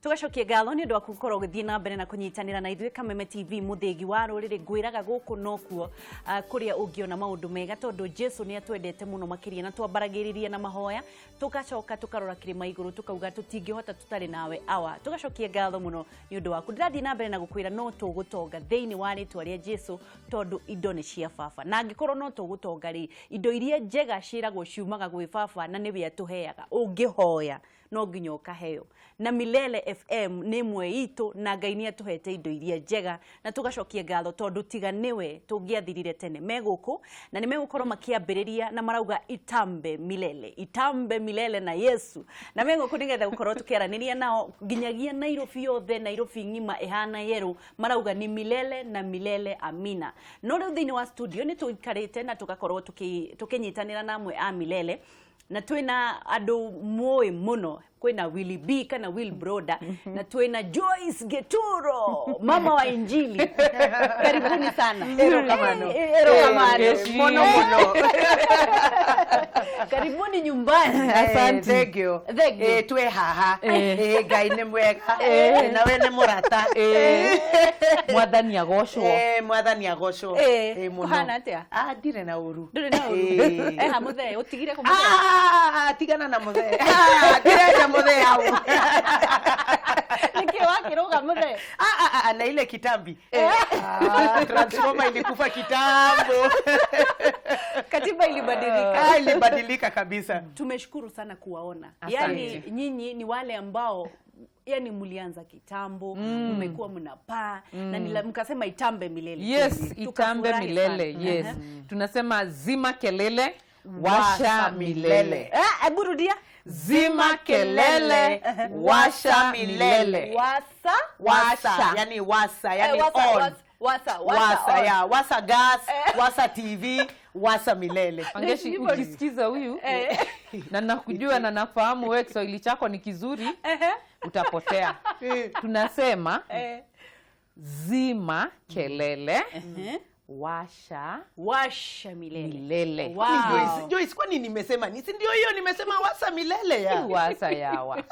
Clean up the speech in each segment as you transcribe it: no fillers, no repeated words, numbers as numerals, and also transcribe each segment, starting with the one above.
Tugacokia ngatho nĩ ũndũ wa gũkorwo ũgĩthiĩ na mbere na kũnyitanĩra na ithuĩ Kameme TV, mũthĩgi wa rũrĩrĩ. Ngwĩraga gũkũ nokuo kũrĩa ũngĩona maũndũ mega, tondũ Jesu nĩ atwendete mũno makĩria, na twambaragĩrĩria na mahoya, tũgacoka tũkarora kĩrĩma igũrũ, tũkauga tũtingĩhota tũtarĩ nawe awa. Tũgacokia ngatho mũno nĩ ũndũ waku. Ndĩrathiĩ na mbere na gũkwĩra no tũgũtonga thĩinĩ wa rĩtwa rĩa Jesu, tondũ indo nĩ cia baba, na angĩkorwo no tũgũtonga rĩ, indo iria njega ciĩragwo ciumaga gwĩ baba na nĩwe atũheaga. Ũngĩhoya no nginya ũkaheo, na Milele FM nĩ ĩmwe itũ, na Ngai nĩ atũhete indo iria njega, na tũgacokia ngatho tondũ tiga nĩwe tũngĩathirire tene. Me gũkũ na nĩ megũkorwo makĩambĩrĩria na marauga itambe milele, itambe milele na Yesu, na me gũkũ nĩgetha gũkorwo tũkĩaranĩria nao nginyagia Nairobi yothe, Nairobi ng'ima ĩhana yerũ, marauga ni milele na milele, amina. No rĩu thĩinĩ wa studio nĩ tũikarĩte na tũgakorwo tũkĩnyitanĩra na amwe a Milele, na twĩna andũ mũĩ mũno, kwĩna Willy B kana Will Broda, na twĩna Joyce Geturo, mama wa Injili. Karibuni sana. Erokamano. Erokamano. Mono mono. Karibuni nyumbani. Asante. Thank you. Thank you. Twĩ haha. Ngai nĩ mwega. Nawe nĩ mũrata. Mwathani agocwo. Mwathani agocwo. Mũno. Kũhana atĩa? Ah, ndirĩ na ũru. Ndũrĩ na ũru? Eha mũthee ũtigire kũmũthee? Ah, tigana na mũthee. Ah, ndĩrenda mũthee hau. Nĩkĩ wakĩrũga mũthee? Ah, ah, ah, na ile kitambi. Ah, transformer ilikufa kitambo. Katiba ilibadilika. Ah, ilibadilika kabisa. Tumeshukuru sana kuwaona. Asante. Yani nyinyi ni wale ambao yani mlianza kitambo, mmekuwa mnapaa na mkasema itambe milele. Yes, itambe Tukafurahi milele. sana. Yes. Tunasema zima kelele, washa Washa milele. milele. Hebu rudia. Zima kelele, washa milele. Wasa. Wasa, Washa. yani wasa, yani wasa, on. wasa, wasa, wasa, Wasa, on. ya, wasa gas, wasa TV, wasa milele. Wangeshi, Ndivyo. ukisikiza huyu na nakujua na nafahamu wewe Kiswahili chako ni kizuri, utapotea. Tunasema zima kelele, washa Washa milele. milele. Wow. Joyce, Joyce, kwani nimesema ni si ndio hiyo nimesema wasa milele ya. Wasa yawa.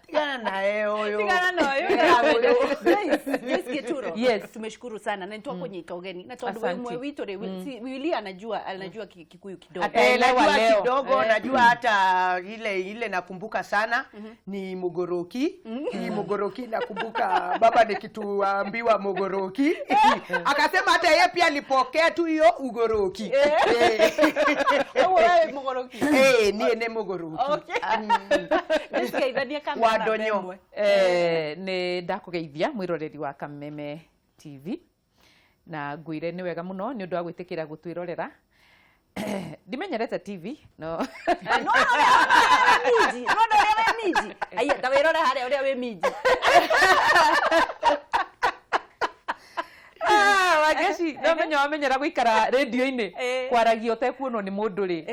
Tigana naye huyo. Tigana nayo. Joyce, Joyce Geturo. Yes. Tumeshukuru sana na nitwakũnyita ũgeni na tondũ Asante. wĩ witũ rĩ, Willy anajua Kikuyu kidogo. Ataelewa Najua leo. kidogo, najua hata ile ile nakumbuka sana ni Mugoroki. Ni Mugoroki nakumbuka baba nikituambiwa Mugoroki. Akasema hata yeye pia alipokea tu hiyo Ugoroki. Ũguo wewe Mũgoroki. Niĩ nĩ Mugoroki. Okay. Nĩcikaithania kamera Wa ndonyo. ĩmwe. Nĩ ndakũgeithia mwĩroreri wa Kameme TV, na ngwĩre nĩ wega mũno nĩ ũndũ wa gwĩtĩkĩra gũtwĩrorera. Ndimenyerete TV no. No, no, wĩ minji. No, no, ũrĩa wĩ minji. Aya, ta wĩrore harĩa ũrĩa wĩ minji. Ah, Wangeshi, no menya wamenyera gũikara rĩndio-inĩ kwaragia ũtekuonwo nĩ mũndũ rĩ,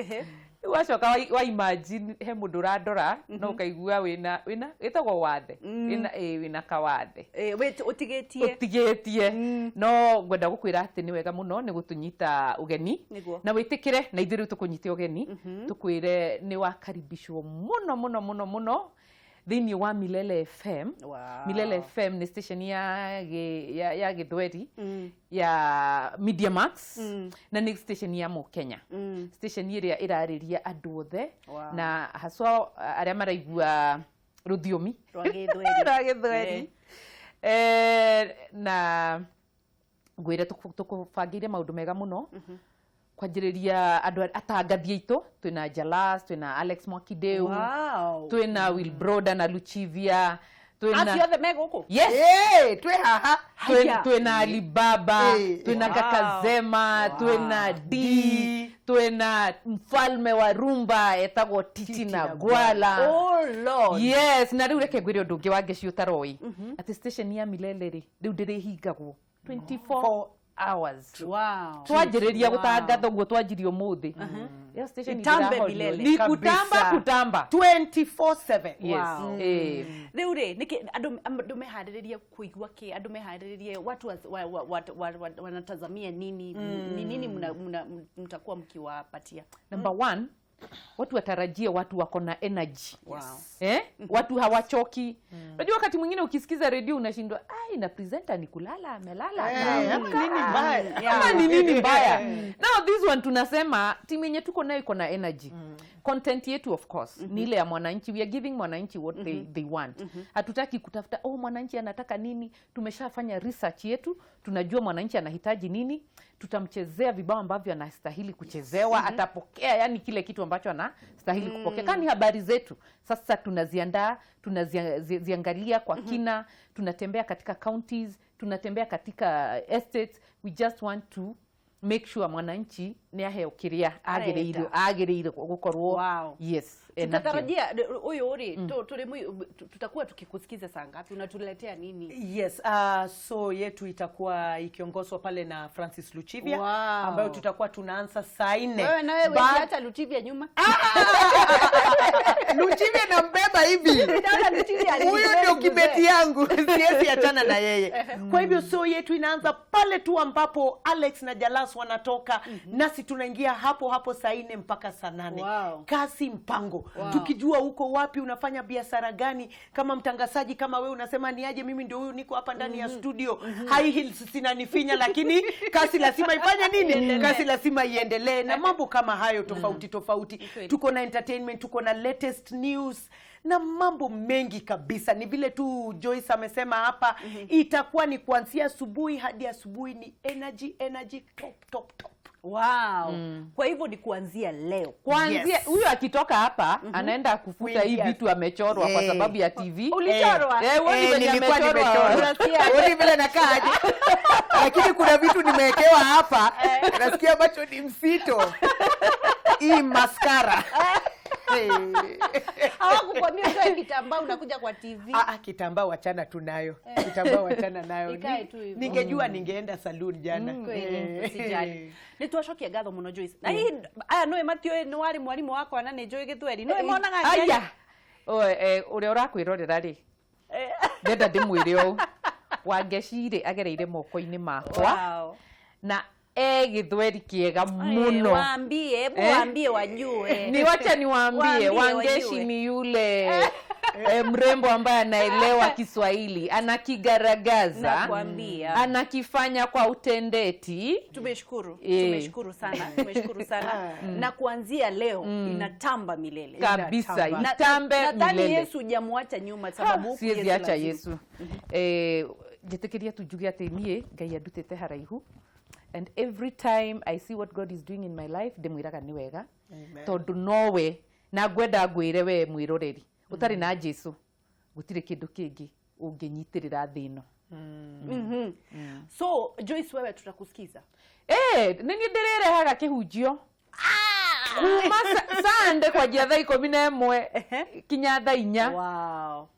rĩu wacoka wa imagine he mũndũ ũrandora, no ũkaigua wĩna wĩtagwo wathe, wĩna kawathe. Ũtigĩtie. Ũtigĩtie. No ngwenda gũkwĩra atĩ nĩ wega mũno nĩ gũtũnyita ũgeni Nĩguo. na wĩtĩkĩre na ithuĩ rĩu tũkũnyite ũgeni, tũkwĩre nĩ wakaribishwo mũno mũno mũno mũno thĩinĩ wa Milele FM. Wow. Milele FM nĩ station ya gĩthweri ya Media Max, na nĩ station ya Mũkenya, station ĩrĩa ĩrarĩria andũ othe Wow. na haswa arĩa maraigua rũthiomi Rwa gĩthweri. rwa gĩthweri. Na ngwĩre tũkũbangĩire maũndũ mega mũno kwanjĩrĩria andũ atangathi aitũ, twĩna Jalas, twĩna Alex Mwakideu, Wow. twĩna Will Broda na Luchivia, twĩna Acio othe me gũkũ? Yes. Twĩ haha. Haya. Twĩna Alibaba, twĩna Wow. Kakazema, twĩna D, D. twĩna mfalme wa rumba etagwo Titi na Gwala. Oh Lord. Yes, na rĩu reke ngwĩre ũndũ ũngĩ wa Ngeci ũtaroĩ, atĩ station ya Milele rĩ, rĩu ndĩrĩhingagwo 24 hours. Wow. Twanjĩrĩria Wow. gũtangatha ũguo twanjirie ũmũthĩ, ĩyo station Itambe ndĩrahorio. milele. Ni kutamba Kabisa. kutamba. 24/7. Yes. Wow. Rĩu rĩ, nĩkĩ andũ meharĩrĩrie kũigua kĩ, andũ meharĩrĩrie watu wanatazamia nini, ni nini mtakuwa mkiwapatia? Number one, watu watarajie watu wako na energy. Wow. Watu hawachoki. Unajua wakati mwingine ukisikiza redio unashindwa, ai, na presenter ni kulala, amelala, Eh, ama akaamka. nini mbaya? Ama ni nini mbaya? Now this one tunasema timu yenye tuko nayo iko na energy. Content yetu of course ni ile ya mwananchi. We are giving mwananchi what they want. Hatutaki kutafuta oh, mwananchi anataka nini. Tumeshafanya research yetu, tunajua mwananchi anahitaji nini. Tutamchezea vibao ambavyo anastahili kuchezewa. Atapokea yani kile kitu ambacho anastahili kupokea. Kama ni habari zetu sasa tunaziandaa, tunaziangalia kwa kina, tunatembea katika counties, tunatembea katika estates. We just want to make sure mwananchi nĩ aheo kĩrĩa agĩrĩirwo agĩrĩire gũkorwo. Wow. Yes, enakĩo. Tutatarajia huyu uri tutakuwa tukikusikiza saa ngapi? Unatuletea nini? Yes, so yetu itakuwa ikiongozwa pale na Francis Luchivia, Wow. ambayo tutakuwa tunaanza saa 4. Wewe nawe wewe hata Luchivia nyuma. Luchivia nambeba hivi. Naona Luchivia Huyu ndio kibeti yangu, siwezi achana na yeye. Kwa hivyo so yetu inaanza pale tu ambapo Alex na Jalas wanatoka, nasi tunaingia hapo hapo saa 4 mpaka saa 8. Wow. Kasi mpango. Tukijua uko wapi, unafanya biashara gani, kama mtangazaji kama wewe unasema ni aje, mimi ndio huyu niko hapa ndani ya studio, high heels zinanifinya, lakini kasi lazima ifanye nini? Kasi lazima iendelee na mambo kama hayo tofauti tofauti. Tuko na entertainment, tuko na latest news na mambo mengi kabisa. Ni vile tu Joyce amesema hapa, itakuwa ni kuanzia asubuhi hadi asubuhi, ni energy energy top top top. Wow. Kwa hivyo ni kuanzia leo. Kuanzia Yes. huyu akitoka hapa anaenda kufuta hii Kuingia. vitu amechorwa kwa sababu ya TV. Ulichorwa? Huoni venye Nilikuwa amechorwa? nimechorwa. Unasikia? Huoni vile nakaaje? Lakini kuna vitu nimewekewa hapa, nasikia macho ni msito. Hii mascara. Hawakukwambia utoe kitambaa unakuja kwa TV. Kitambaa wachana tunayo. Kitambaa wachana nayo. Ikae tu hivyo. Ningejua ningeenda saloon jana. Kweli, usijali. Nĩ twacokia ngatho mũno Joyce. Na hihi aya nĩwe matiũĩ nĩ warĩ mwarimũ wakwa na nĩ njũĩ gĩthweri. Nĩwe monaga Aya. Ũrĩa ũrakwĩrorera rĩ, ndenda ndĩmwĩre ũũ, Wangeci rĩ agereire moko-inĩ makwa Wow. na e gĩthweri kĩega mũno. Waambie, hebu waambie wajue. Ni wacha niwaambie, Waambie Wangeshi wajue. ni yule mrembo ambaye anaelewa Kiswahili, anakigaragaza, Nakwambia. anakifanya kwa utendeti. Tumeshukuru, tumeshukuru sana, tumeshukuru sana. Na kuanzia leo inatamba milele. Kabisa, Inatamba. itambe Nadhani milele. Yesu hujamwacha nyuma sababu huku Siwezi Yesu acha lazima. Yesu. Njĩtĩkĩria tu njuge atĩ niĩ Ngai andutĩte haraihu, and every time I see what God is doing in my life ndĩmwĩraga nĩ wega, tondũ nowe na ngwenda ngwĩre we mwĩroreri ũtarĩ na Jesu gũtirĩ kĩndũ kĩngĩ ũngĩnyitĩrĩra thĩ ĩno. So Joyce, wewe tutakusikiza. Nĩ niĩ ndĩrĩrehaga kĩhunjio kuma Sunday kwanjia thaa 11 kinya thaa 4. Wow.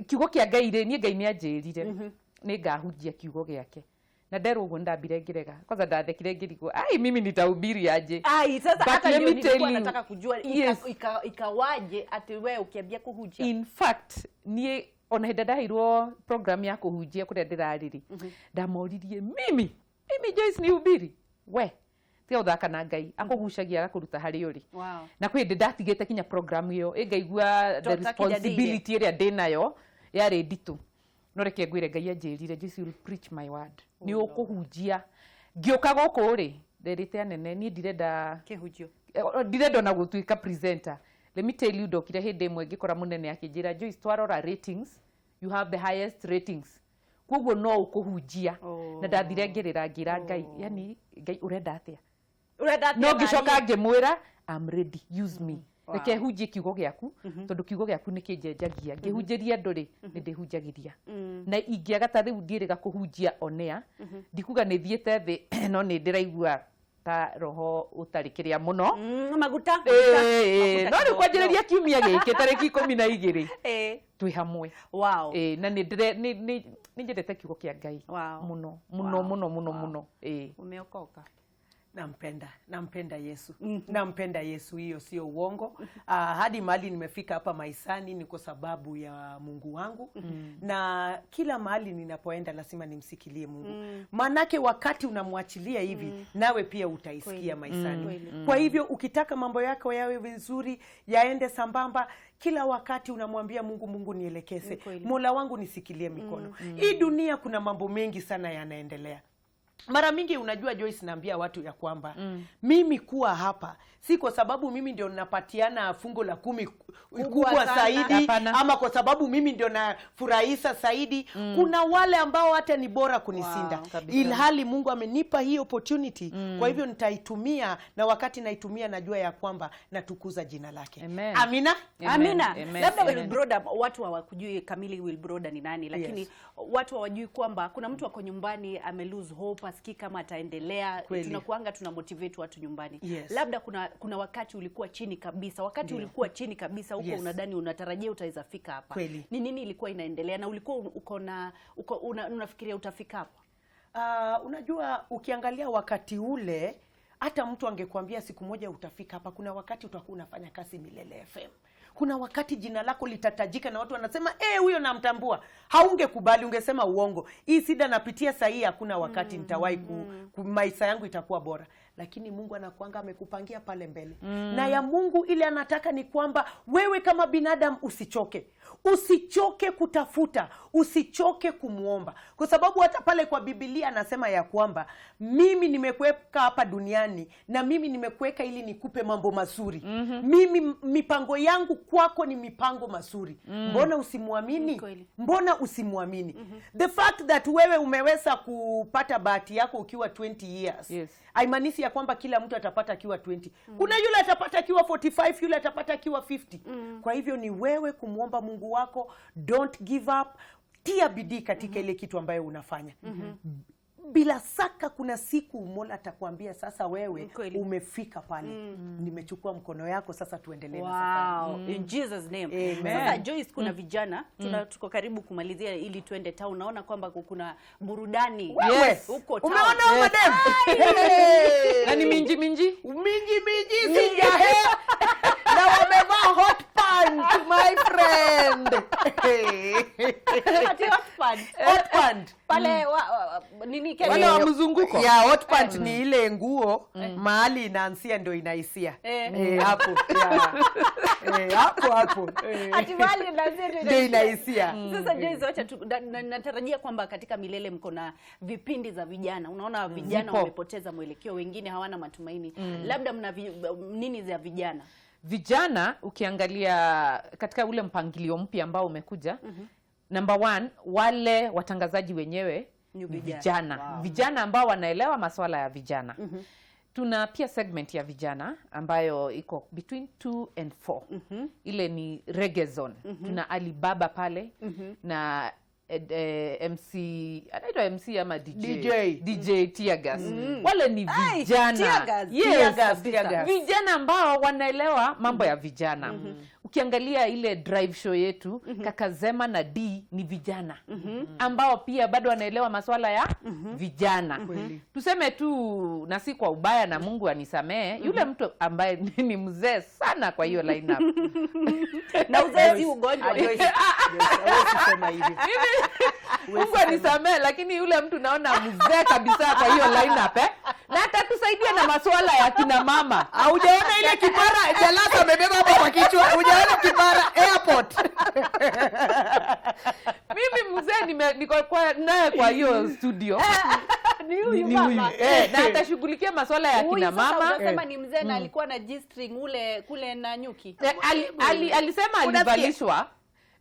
Kiugo kĩa Ngai rĩ, niĩ Ngai nĩ anjĩrire nĩ ngahunjia kiugo gĩake, na nderwo ũguo ndambire ngĩrega kwanza, ndathekire ngĩrigwo, ai, mimi nitahubiri aje? Ai, sasa But hata let ndio me tell nilikuwa you, nataka kujua yes. ikawaje ati wewe ukiambia kuhunjia. In fact niĩ ona hĩndĩ ndaheirwo program ya kũhunjia kũrĩa ndĩrarĩ rĩ, ndamoririe, mimi mimi Joyce nihubiri? We tiga gũthaka na Ngai, akũgucagia agakũruta harĩa ũrĩ. Wow. Na kwĩ hĩndĩ ndatigĩte kinya program ĩyo ĩngaigua the Tota kinya responsibility ĩrĩa ndĩnayo yarĩ nditũ, no reke ngwĩre Ngai anjĩrire, "Joyce, you will preach my word," nĩ ũkũhunjia. Ngĩũka gũkũ rĩ, nderĩte anene niĩ ndirenda Kĩhunjio. Ndirenda ona gũtuĩka presenter. Let me tell you, ndokire hĩndĩ ĩmwe ngĩkora mũnene akĩnjĩra, "Joyce, twarora ratings, you have the highest ratings, koguo no ũkũhunjia." Oh. Na ndathire ngĩrĩra, ngĩra Ngai, yani Ngai ũrenda atĩa? Ũrenda atĩa No na ngĩcoka niĩ? ngĩmwĩra, "I'm ready, use me." Wow. Reke hunjie kiugo gĩaku, tondũ kiugo gĩaku nĩ kĩnjenjagia. Ngĩhunjĩria andũ rĩ, nĩ ndĩhunjagĩria, na ingĩaga ta rĩu ndiĩrĩga kũhunjia onea, ndikuga nĩ thiĩte thĩ, no nĩ ndĩraigua ta roho ũtarĩ kĩrĩa mũno. Maguta. Ĩĩ, Maguta no rĩu kidogo. kwanjĩrĩria kiumia gĩkĩ tarĩki 12 twĩ hamwe. Wow. Ĩĩ, na nĩ ndĩre- nĩ- nĩ- nĩ nyendete kiugo kĩa Ngai Wow. mũno mũno Wow. mũno mũno Wow. mũno. Ĩĩ. Umeokoka. Nampenda, nampenda Yesu. Nampenda Yesu, hiyo sio uongo. Hadi mahali nimefika hapa maishani ni kwa sababu ya Mungu wangu. Na kila mahali ninapoenda lazima nimsikilie Mungu. Maanake wakati unamwachilia hivi, nawe pia utaisikia maishani. Kwa hivyo ukitaka mambo yako yawe vizuri, yaende sambamba, kila wakati unamwambia Mungu, Mungu nielekeze, Mola wangu nisikilie mikono. Hii dunia kuna mambo mengi sana yanaendelea. Mara mingi unajua Joyce, naambia watu ya kwamba mimi kuwa hapa si kwa sababu mimi ndio napatiana fungo la 10 kubwa zaidi, ama kwa sababu mimi ndio nafurahisa zaidi. Kuna wale ambao hata ni bora kunisinda. Ilhali Mungu amenipa hii opportunity. Kwa hivyo nitaitumia, na wakati naitumia najua ya kwamba natukuza jina lake. Amen. Amina. Amen. Amina. Amen. Labda Amen. Wilbroda watu hawakujui kamili Wilbroda ni nani, lakini watu hawajui kwamba kuna mtu ako nyumbani ame lose hope, asikii kama ataendelea. Tunakuanga tuna motivate watu nyumbani. Labda kuna wakati ulikuwa chini kabisa, wakati ulikuwa chini kabisa huko, unadhani unatarajia utaweza fika hapa. Ni nini ilikuwa inaendelea na ulikuwa uko na unafikiria utafika hapa? Unajua ukiangalia wakati ule hata mtu angekwambia siku moja utafika hapa, kuna wakati utakuwa unafanya kazi Milele FM. Kuna wakati jina lako litatajika na watu wanasema huyo namtambua. Haungekubali, ungesema uongo. Hii sida napitia sahi, hakuna wakati nitawahi maisha yangu itakuwa bora. Lakini Mungu anakuanga amekupangia pale mbele. Na ya Mungu ile anataka ni kwamba wewe kama binadamu usichoke. Usichoke kutafuta, usichoke kumuomba. Kwa sababu hata pale kwa Biblia anasema ya kwamba mimi nimekuweka hapa duniani na mimi nimekuweka ili nikupe mambo mazuri. Mimi mipango yangu kwako ni mipango mazuri. Mbona usimuamini? Mbona usimuamini? The fact that wewe umeweza kupata bahati yako ukiwa 20 years. Haimaanishi ya kwamba kila mtu atapata akiwa 20. Kuna yule atapata akiwa 45, yule atapata akiwa 50. Kwa hivyo ni wewe kumuomba Mungu wako, don't give up, tia bidii katika ile kitu ambayo unafanya. Bila saka kuna siku Mola atakwambia sasa wewe umefika pale. Nimechukua mkono yako, sasa tuendelee na safari. In Jesus name. Amen. Sasa Joyce, kuna vijana tuko karibu kumalizia ili tuende town. Naona kwamba kuna burudani huko town. Umeona madam? Na ni minji minji? Minji minji sijahe. Na wamevaa hot pant, my friend. Ati hot pant. Hot pant. Pale nini Kenya? Wale wa mzunguko. Ya hot pant ni ile nguo mahali inaanzia ndio inaisia. Hapo. Hapo hapo. Ati mahali inaanzia ndio inaisia. Sasa Joyce, wacha natarajia kwamba katika Milele mko na vipindi za vijana. Unaona vijana wamepoteza mwelekeo, wengine hawana matumaini. Labda mna nini za vijana? Vijana ukiangalia katika ule mpangilio mpya ambao umekuja, number 1, wale watangazaji wenyewe ni vijana. Vijana ambao wanaelewa masuala ya vijana. Tuna pia segment ya vijana ambayo iko between 2 and 4. Ile ni reggae zone. Tuna Alibaba pale na MC, anaitwa MC ama DJ? DJ Teargas. Wale ni vijana. Teargas. Yes, Teargas. Vijana ambao wanaelewa mambo ya vijana. Ukiangalia ile drive show yetu, Kaka Zema na D ni vijana ambao pia bado wanaelewa masuala ya vijana. Tuseme tu, na si kwa ubaya na Mungu anisamee, yule mtu ambaye ni mzee sana kwa hiyo lineup. Na uzee si ugonjwa. Sema hivi. Mungu anisamee, lakini yule mtu naona mzee kabisa kwa hiyo lineup Na atatusaidia na masuala ya kina mama. Haujaona ile kipara Jalasa amebeba hapo kwa kichwa? Hujaona kipara airport? Mimi mzee niko naye kwa hiyo studio. Ni huyu mama. Na atashughulikia masuala ya kina mama. Unasema ni mzee na alikuwa na G-string ule kule na nyuki. Alisema alivalishwa.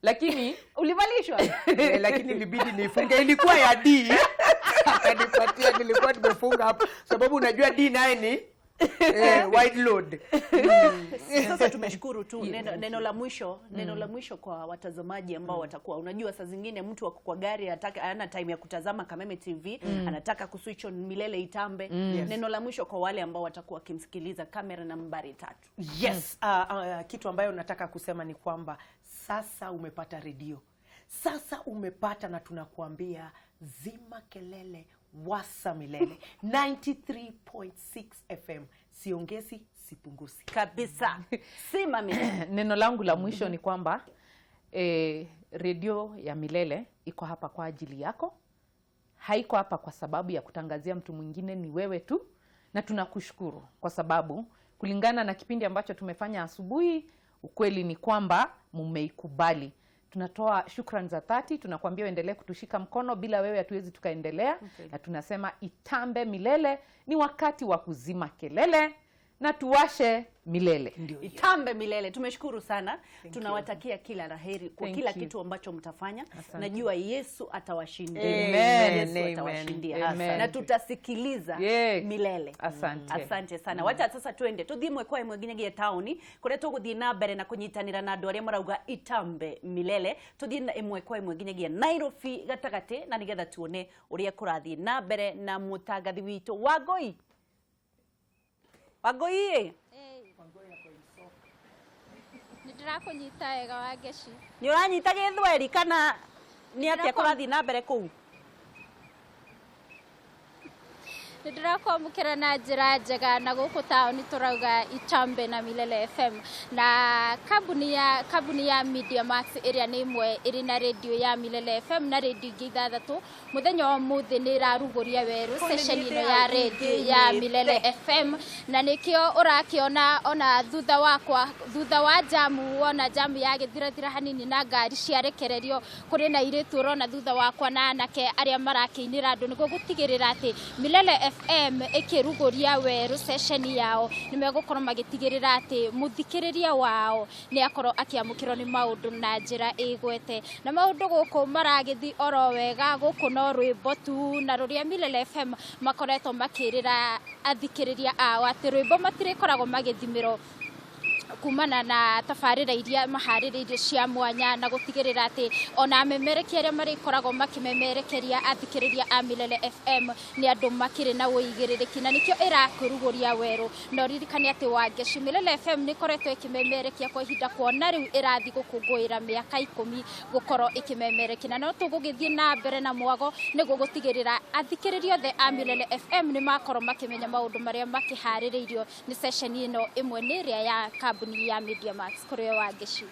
Lakini ulivalishwa? Lakini ilibidi nifunge, ilikuwa ya D. Akanipatia, nilikuwa nimefunga hapo sababu unajua D naye ni wide load. Sasa tumeshukuru tu. Neno la mwisho, neno la mwisho kwa watazamaji ambao watakuwa, unajua saa zingine mtu ako kwa gari anataka, hana time ya kutazama Kameme TV, anataka kuswitch on Milele itambe. Neno la mwisho kwa wale ambao watakuwa wakimsikiliza, kamera nambari 3. Yes, kitu ambayo nataka kusema ni kwamba sasa umepata redio. Sasa umepata, na tunakuambia zima kelele, Wasa Milele 93.6 FM, siongezi sipunguzi. Kabisa, sima milele. Neno langu la mwisho ni kwamba redio ya Milele iko hapa kwa ajili yako, haiko hapa kwa sababu ya kutangazia mtu mwingine, ni wewe tu, na tunakushukuru kwa sababu kulingana na kipindi ambacho tumefanya asubuhi, ukweli ni kwamba mumeikubali. Tunatoa shukran za dhati, tunakuambia uendelee kutushika mkono, bila wewe hatuwezi tukaendelea. Na tunasema itambe milele, ni wakati wa kuzima kelele na tuwashe milele. Itambe milele. Tumeshukuru sana, tunawatakia kila la heri kwa Thank kila you. kitu ambacho mtafanya. Asante. Najua Yesu atawashindia. Amen. Yesu Amen. atawashindia. Amen. Na tutasikiliza Yeah. milele. Asante. Asante sana. Wacha sasa twende tuthie ĩmwe kwa ĩmwe nginyagia taũni kũrĩa tũgũthiĩ na mbere na kũnyitanĩra na andũ arĩa marauga itambe milele. Tũthiĩ na ĩmwe kwa ĩmwe nginyagia Nairobi gatagatĩ, na nĩgetha tuone ũrĩa kũrathiĩ na mbere na mũtangathi witũ Wangũi. Wangũi ĩ, Nĩ ndĩrakũnyita wega, Wangeci. Nĩ ũranyita gĩthweri kana nĩ atĩa kũrathiĩ na mbere kũu? Nĩ ndĩrakwamũkĩra na njĩra njega, na gũkũ taũni tũrauga itambe na Milele FM, na kambuni ya Media Max ĩrĩa nĩ ĩmwe ĩrĩ na redio ya Milele FM na redio ingĩ ithathatũ, mũthenya wa ũmũthĩ nĩ ĩrarugũria werũ Kũu nĩ session ĩno thiĩte ya hau redio ya ingĩ Milele nyite. FM, na nĩkĩo ũrakĩona ona thutha wakwa, thutha wa jamu, wona jamu yagĩthirathira hanini na ngari ciarekererio, kũrĩ na airĩtu ũrona thutha wakwa na anake arĩa marakĩinĩra andũ nĩguo gũtigĩrĩra atĩ Milele FM ĩkĩrugũria werũ session yao nĩ megũkorwo magĩtigĩrĩra atĩ mũthikĩrĩria wao nĩ akorwo akĩamũkĩrwo nĩ maũndũ na njĩra ĩgwete, na maũndũ gũkũ maragĩthi oro wega. Gũkũ no rwĩmbo tu, na rũrĩa Milele FM makoretwo makĩrĩra athikĩrĩria ao atĩ rwĩmbo matirĩkoragwo magĩthimĩrwo kumana na tabarĩra iria maharĩrĩirie cia mwanya, na gũtigĩrĩra atĩ ona amemerekia arĩa marĩkoragwo makĩmemerekeria athikĩrĩria a Milele FM nĩ andũ makĩrĩ na ũigĩrĩrĩki, na nĩkĩo ĩrakĩrugũria werũ. Na ũririkane atĩ, Wangeci, Milele FM nĩ ĩkoretwo ĩkĩmemerekia kwa ihinda, kuona rĩu ĩrathiĩ gũkũngũĩra mĩaka 10 gũkorwo ĩkĩmemerekia, na no tũgũgĩthiĩ na mbere na mwago nĩguo gũtigĩrĩra athikĩrĩria othe a Milele FM nĩ makorwo makĩmenya maũndũ marĩa makĩharĩrĩirio nĩ session ĩno ĩmwe nĩ ĩrĩa ya kambuni ya Media Max. Kũrĩ we, Wangeci.